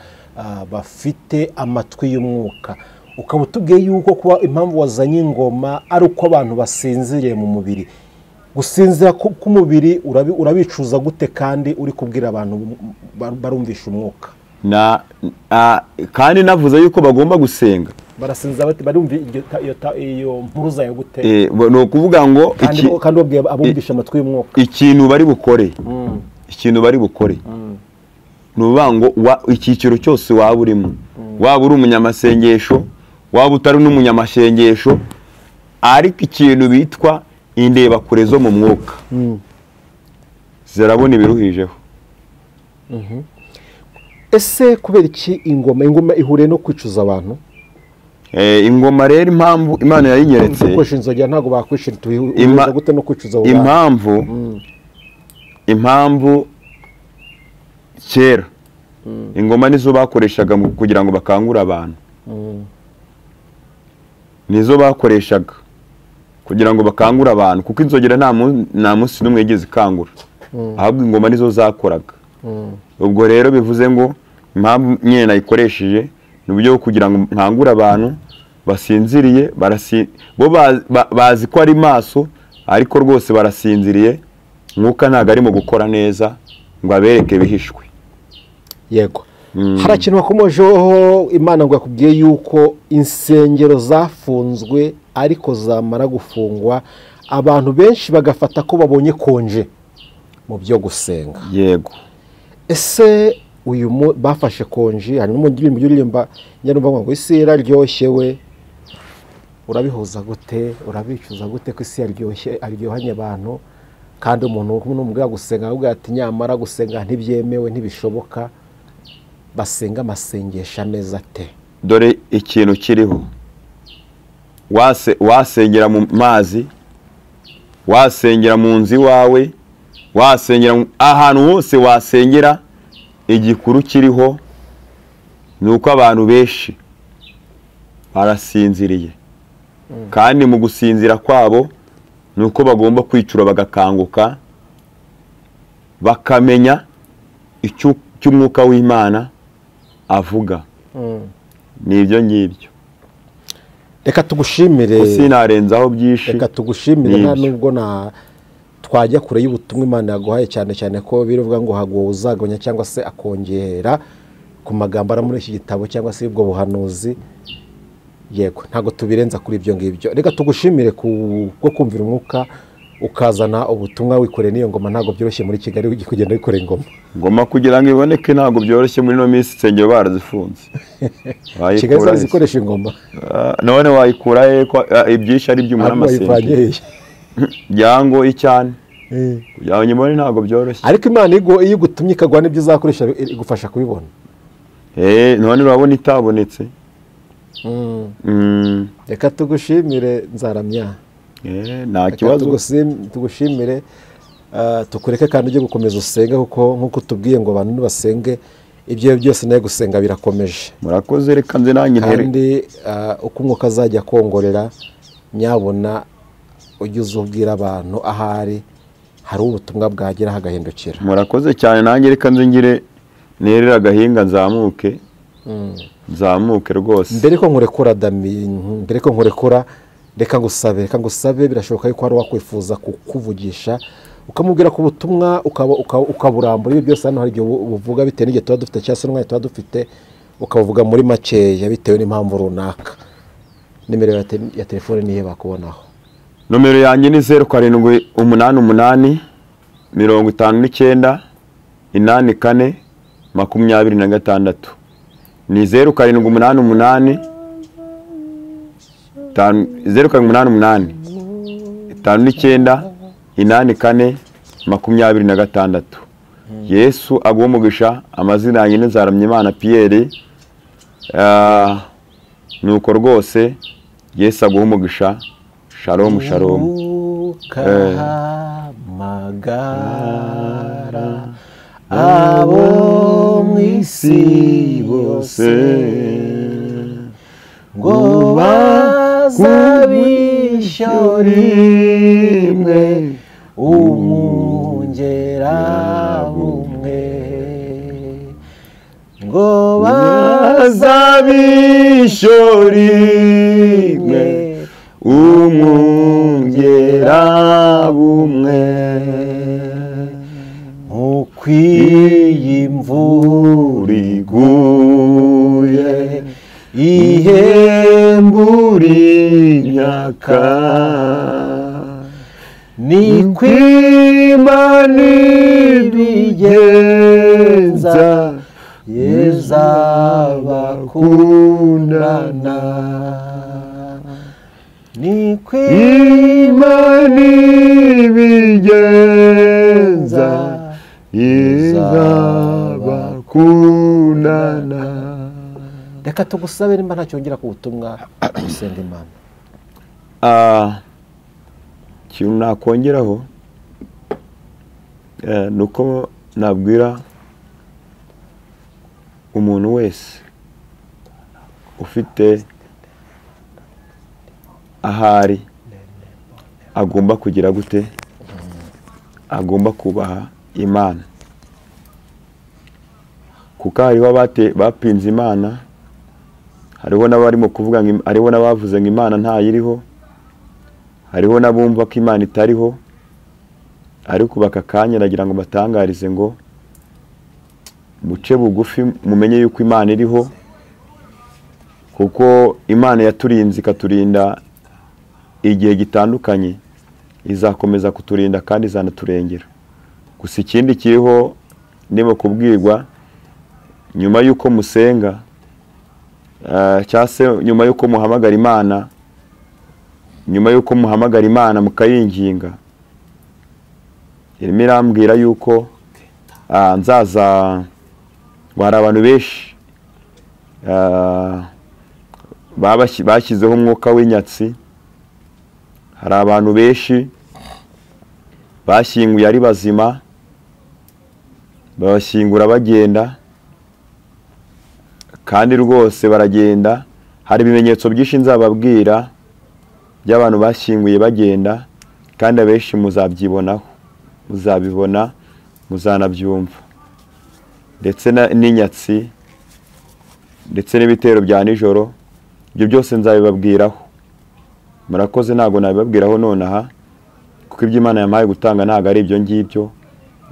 bafite amatwi y'umwuka, ukaba utubwiye yuko kuba impamvu wazanye ingoma ari uko abantu basinziriye mu mubiri. Gusinzira k'umubiri urabicuza gute kandi uri kubwira abantu barumvisha umwuka? Kandi navuze yuko bagomba gusenga. Barasinzira bate? Barumva iyo mpuruza yo gute? Ni ukuvuga ngo kandi ubabwiye abumvisha amatwi y'umwuka ikintu bari bukore, ikintu bari bukore ni ukuvuga ngo icyiciro cyose waba urimo, waba uri umunyamasengesho, waba utari n'umunyamasengesho, ariko ikintu bitwa indebakure zo mu mwuka zirabona ibiruhijeho. Ese kubera iki ingoma ihuriye no kwicuza abantu? Ingoma rero impamvu Imana yayinyeretse, gukoresha inzogera ntabwo bakwishira, tuhuza gute no kwicuza abantu? Impamvu kera ingoma nizo bakoreshaga kugira ngo bakangure abantu. Nizo bakoreshaga kugira ngo bakangure abantu, kuko inzogera nta munsi n'umwe yigeze ikangura, ahubwo ingoma nizo zakoraga. Ubwo rero bivuze ngo impamvu nyine nayikoresheje ni uburyo bwo kugira ngo nkangure abantu basinziriye. Bo bazi ko ari maso, ariko rwose barasinziriye, mwuka ntabwo arimo gukora neza ngo abereke bihishwe. Yego. Hari ikintu wakomojeho, Imana ngo yakubwiye yuko insengero zafunzwe ariko zamara gufungwa abantu benshi bagafata ko babonye konje mu byo gusenga. Yego. Ese uyu bafashe konji, hari n'umuntu uririmba nyarumva ngo isi iraryoshye we, urabihuza gute? Urabicuza gute ko isi yaryoshye aryohanye abantu, kandi umuntu n'umubwira gusenga avuga ati nyamara gusenga ntibyemewe ntibishoboka, basenga amasengesho ameza ate? Dore ikintu kiriho, wasengera mu mazi, wasengera mu nzu iwawe, wasengera ahantu hose wasengera, igikuru kiriho ni uko abantu benshi barasinziriye. Kandi mu gusinzira kwabo ni uko bagomba kwicura bagakanguka, bakamenya icyo cy'umwuka w'Imana avuga. Ni ibyo ngibyo. Reka tugushimire, sinarenzaho byinshi. Reka tugushimire, nta nubwo na twajya kure y'ubutumwa Imana yaguhaye, cyane cyane ko biruvuga ngo haguwe uzagabanya cyangwa se akongera ku magambo ari muri iki gitabo cyangwa se ubwo buhanuzi. Yego, ntago tubirenza kuri ibyo ngibyo. Reka tugushimire ku kumvira umwuka ukazana ubutumwa wikoreye n'iyo ngoma. Ntago byoroshye muri Kigali kugenda wikoreye ingoma. Ngoma kugira ngo iboneke ntago byoroshye muri no minsi, insengero barazifunze. Kigali zazikoresha ingoma. None wayikura he ko ibyinshi ari by'umuntu amasengero? Byango icyane. Kugira ngo nyibone ntago byoroshye. Ariko Imana iyo igutumye ikagwa n'ibyo uzakoresha igufasha kubibona. None urabona itabonetse. Reka tugushimire Nzaramya. Nta kibazo. Tugushimire, tukureke kandi ujye gukomeza usenga, kuko nkuko tubwiye ngo abantu nibasenge ibyo byose naye gusenga birakomeje. Murakoze, reka nze nanjye ntere. Kandi uko umwuka azajya kongorera nyabona ujye uzubwira abantu ahari hari ubutumwa bwagera hagahindukira. Murakoze cyane, nanjye reka nze ngire nerera agahinga nzamuke. Nzamuke rwose. Mbere ko nkurekura Dami, mbere ko nkurekura reka ngusabe, birashoboka yuko hari wakwifuza kukuvugisha ukamubwira ku butumwa ukaburambura. Ibyo byose hano hari igihe ubuvuga bitewe n'igihe tuba dufite cyangwa se n'umwanya tuba dufite, ukabuvuga muri makeya bitewe n'impamvu runaka. Nimero ya telefone nihe bakubonaho? Nomero yanjye ni 0788 59 84 26. Ni 0788 0788 59 84 26. Yesu aguhe umugisha. Amazina yanjye ni Nzaramyimana Pierre. Nuko rwose Yesu aguhe umugisha. Shalom shalom. Ukahamagara abo mu isi bose ngo bazabishyo rimwe umwungera bumwe, ngo bazabishyo rimwe umwungera bumwe. Ukwiye imvura iguye ihembura imyaka, ni kw'Imana ibigenza yezabakundana, ni kw'Imana ibigenza yezabakundana. Reka tugusabe nimba ntacyongera ku butumwa gusenga Imana. Ikintu nakongeraho nuko nabwira umuntu wese ufite ahari agomba kugira gute, agomba kubaha Imana, kuko hariho bapinze Imana, hariho n'abarimo kuvuga ngo, hariho n'abavuze ngo Imana ntayiriho, hariho n'abumva ko Imana itariho, ariko bakakanya nagira ngo batangarize ngo muce bugufi mumenye yuko Imana iriho, kuko Imana yaturinze ikaturinda igihe gitandukanye, izakomeza kuturinda kandi izanaturengera. Gusa ikindi kiriho ndimo kubwirwa, nyuma yuko musenga cyangwa se nyuma yuko muhamagara Imana, nyuma yuko muhamagara Imana mukayinginga, irimo irambwira yuko nzaza ngo hari abantu benshi bashyizeho umwuka w'inyatsi, hari abantu benshi bashyinguye ari bazima, babashyingura bagenda, kandi rwose baragenda. Hari ibimenyetso byinshi nzababwira by'abantu bashyinguye bagenda, kandi abenshi muzabyibonaho, muzabibona, muzanabyumva. ndetse n'inyatsi ndetse n'ibitero bya nijoro. Ibyo byose nzabibabwiraho. Murakoze, ntabwo nabibabwiraho nonaha kuko ibyo Imana yampaye gutanga ntabwo ari ibyo ngibyo,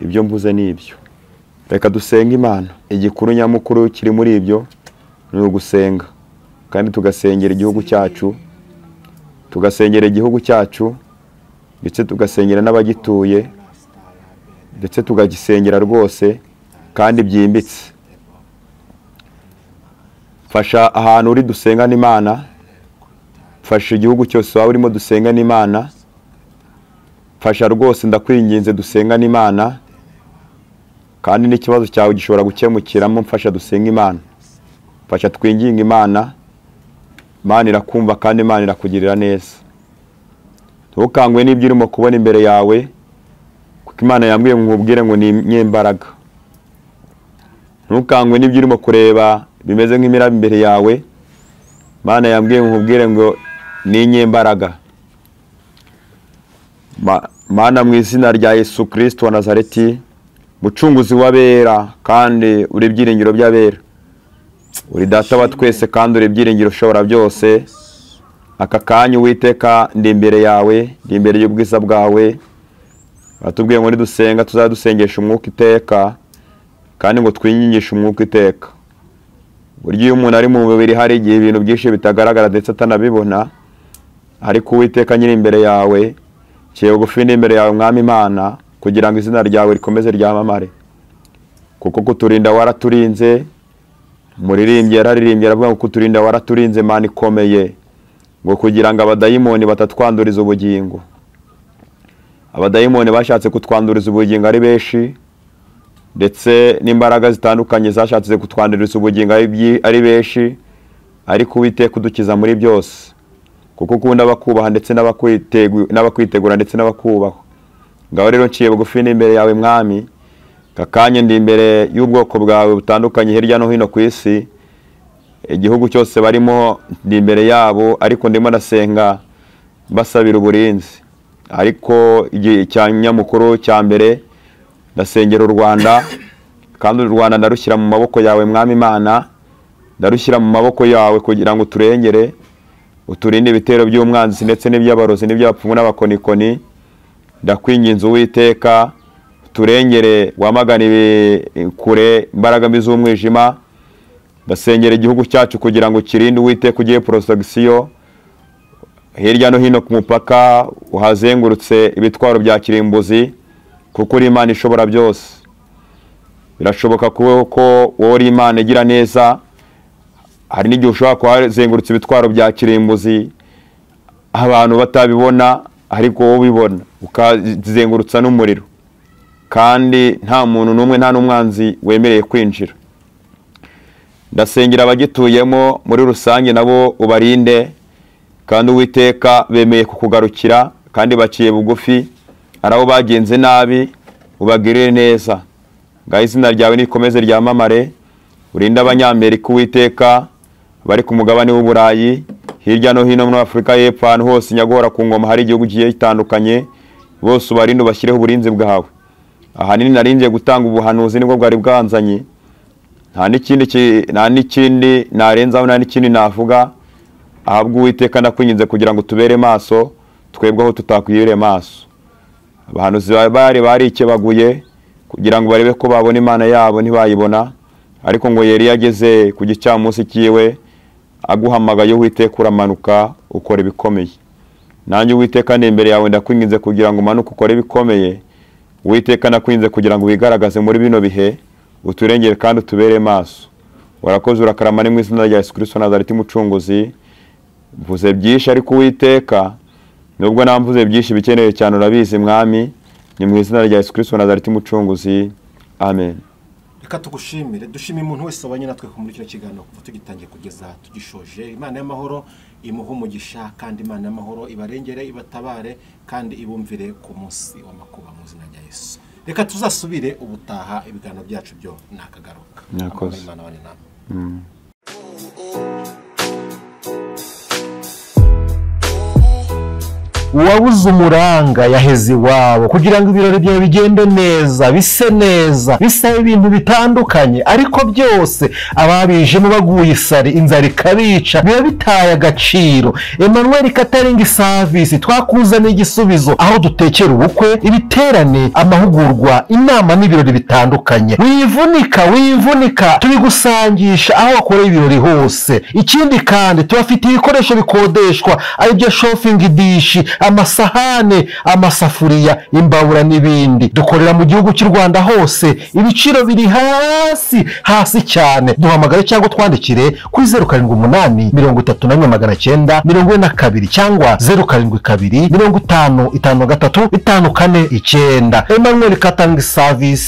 ibyo mvuze ni ibyo. Reka dusenge Imana. Igikuru nyamukuru kiri muri ibyo ni ugusenga, kandi tugasengera igihugu cyacu, tugasengera igihugu cyacu ndetse tugasengera n'abagituye, ndetse tukagisengera rwose kandi byimbitse. Fasha ahantu uri dusenga n'Imana, fasha igihugu cyose waba urimo dusenga n'Imana, fasha rwose ndakwinginze dusenga n'Imana, kandi n'ikibazo cyawe gishobora gukemukiramo. Mfasha dusenga Imana, fasha twinginga Imana. Imana irakumva kandi Imana irakugirira neza. Ntukangwe n'ibyo urimo kubona imbere yawe, kuko Imana yambwiye ngo nkubwire ngo ni inyembaraga. Ntukangwe n'ibyo urimo kureba bimeze nk'imiraba imbere yawe, Imana yambwiye ngo nkubwire ngo ni inyembaraga. Mana, mu izina rya Yesu Kristo wa Nazareti, mucunguzi w'abera kandi uri ibyiringiro by'abera, uri data wa twese kandi uri ibyiringiro ushobora byose, aka kanya Uwiteka ndi imbere yawe, ndi imbere y'ubwiza bwawe. Batubwiye ngo nidusenga tuzadusengesha umwuka iteka, kandi ngo twingingishe umwuka iteka. Burya iyo umuntu ari mu mubiri hari igihe ibintu byinshi bitagaragara ndetse atanabibona, ariko Uwiteka nyiri imbere yawe, ciye bugufi ndi imbere yawe Mwami Imana, kugira ngo izina ryawe rikomeze ryamamare, kuko kuturinda waraturinze. Muririmbyi yararirimbye aravuga ngo kuturinda waraturinze Mana ikomeye, ngo kugira ngo abadayimoni batatwanduriza ubugingo. Abadayimoni bashatse kutwanduriza ubugingo ari benshi, ndetse n'imbaraga zitandukanye zashatse kutwanduriza ubugingo ari benshi, ariko Uwiteka udukiza muri byose, kuko ukunda abakubaha ndetse n'abakwitegura ndetse n'abakubaha. Ngaho rero nciye bugufi n'imbere yawe Mwami, kakanye ndi imbere y'ubwoko bwawe butandukanye hirya no hino ku isi, igihugu cyose barimo ndi imbere yabo, ariko ndimo ndasenga basabira uburinzi. Ariko igihe cya nyamukuru cya mbere ndasengera u Rwanda, kandi u Rwanda ndarushyira mu maboko yawe Mwami Imana, ndarushyira mu maboko yawe kugira ngo uturengere, uturinde ibitero by'umwanzi ndetse n'iby'abarozi n'iby'abapfumu n'abakonikoni. Ndakwinginze Uwiteka turengere, wamagane kure imbaraga mbi z'umwijima. Ndasengera igihugu cyacu kugira ngo kirinde Uwiteka, ugiye protection hirya no hino ku mupaka, uhazengurutse ibitwaro bya kirimbuzi, kuko uri Imana ishobora byose. Birashoboka ko wowe uri Imana igira neza, hari n'igihe ushobora kuhazengurutsa ibitwaro bya kirimbuzi abantu batabibona, ariko wowe ubibona, ukazengurutsa n'umuriro, kandi nta muntu n'umwe nta n'umwanzi wemereye kwinjira. Ndasengera abagituyemo muri rusange nabo ubarinde, kandi Uwiteka bemeye kukugarukira kandi baciye bugufi, ari abo bagenze nabi ubagirire neza. Ngaho izina ryawe nikomeze ryamamare, urinde Abanyamerika Uwiteka bari ku mugabane w'Uburayi, hirya no hino muri Afurika y'Epfo, ahantu hose nyagora ku ngoma hari igihugu kigiye gitandukanye, bose ubarinde ubashyireho uburinzi bwawe. Ahanini naringiye gutanga ubuhanuzi nibwo bwari bwanzanye, nta n'ikindi narenzaho, nta n'ikindi navuga, ahabwo Uwiteka ndakwinginze kugira ngo tubere maso, twebwe aho tutakwiriye maso. Abahanuzi bari barikebaguye kugira ngo barebe ko babona Imana yabo, ntibayibona, ariko ngo yari yageze ku gicamunsi cyiwe aguhamagaye Uwiteka uramanuka ukora ibikomeye. Nanjye Uwiteka ndi imbere yawe ndakwinginze kugira ngo umanuke ukore ibikomeye. Uwiteka ndakwinginze kugira ngo wigaragaze muri bino bihe, uturengere kandi utubere maso. Warakoze urakarama, ni mu izina rya Yesu Kristo Nazareti mucunguzi. Mvuze byinshi ariko Uwiteka nubwo namvuze byinshi bikenewe cyane urabizi Mwami, ni mu izina rya Yesu Kristo Nazareti mucunguzi. Amen. Reka tugushimire, dushimire umuntu wese wabanye natwe muri kino kiganiro kuva tugitangiye kugeza tugishoje. Imana y'amahoro imuhe umugisha, kandi Imana y'amahoro ibarengere, ibatabare kandi ibumvire ku munsi w'amakuba mu izina rya Yesu. Reka tuzasubire ubutaha, ibiganiro byacu byo nakagaruka. Imana abane namwe. Uwabuze umuranga yaheze iwabo. Kugira ngo ibirori byawe bigende neza, bise neza, bisaba ibintu bitandukanye, ariko byose ababijemo baguye isari, inzara ikabica, biba bitaye agaciro. Emmanuel Catering Service twakuzaniye igisubizo, aho dutekera ubukwe, ibiterane, amahugurwa, inama n'ibirori bitandukanye. Wivunika, wivunika, tubigusangisha aho wakoreye ibirori hose. Ikindi kandi tubafitiye ibikoresho bikodeshwa, aribyo chafing dish, amasahane, amasafuriya, imbabura n'ibindi. Dukorera mu gihugu cy'u Rwanda hose, ibiciro biri hasi hasi cyane. Duhamagare cyangwa twandikire kuri 07831942 cyangwa 0725053549. Emmanuel Catering Service.